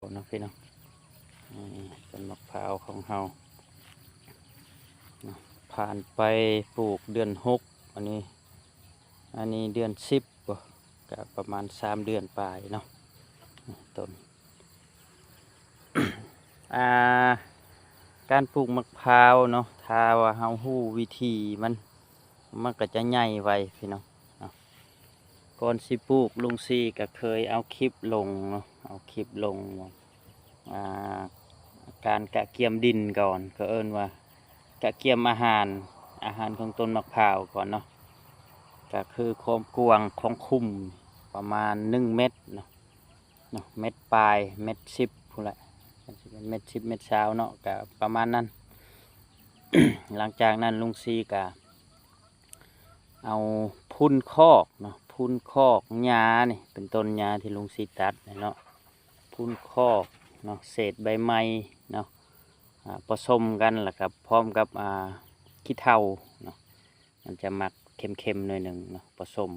ເນາະພີ່ນ້ອງ. ນີ້ຕົ້ນໝາກພ້າວຂອງເຮົາເນາະ ຜ່ານໄປປູກເດືອນຫົກ ອັນນີ້ ອັນນີ້ເດືອນສິບບໍ ກະປະມານສາມເດືອນປາຍເນາະ ຕົ້ນ ອ່າ ການປູກໝາກພ້າວເນາະ ຖ້າວ່າເຮົາຮູ້ວິທີມັນ ມັນກະຈະໃຫຍ່ໄວພີ່ນ້ອງເນາະ. ກ່ອນຊິປູກ ລຸງຊີກະເຄີຍເອົາຄລິບລົງເນາະ ເອົາຄລິບລົງ ອ່າ ການກະກຽມດິນກ່ອນ ເຂົາເອີ້ນວ່າກະກຽມອາຫານ ອາຫານຂອງຕົ້ນໝາກພ້າວກ່ອນເນາະ. ກະຄືຄວາມກວ້າງຂອງຂຸມປະມານໜຶ່ງເມັດເນາະ ເນາະ ເມັດປາຍ ເມັດສິບພຸ້ນແຫຼະ ເມັດສິບ ເມັດຊາວເນາະ ກະປະມານນັ້ນ. ຫຼັງຈາກນັ້ນລຸງຊີກະເອົາພຸ່ນຄອກເນາະ ພຸ່ນຄອກຫຍ້ານີ້ ເປັນຕົ້ນຫຍ້າທີ່ລຸງຊີຕັດນີ້ເນາະ ພຸ່ນຄອກເນາະ ເສດໃບໄມ້ເນາະ ອ່າ ປະສົມກັນ ແລ້ວກະພ້ອມກັບ ອ່າ ຂີ້ເຖົ້າເນາະ ມັນຈະມັກເຄັມໆໜ້ອຍໜຶ່ງເນາະ ປະສົມ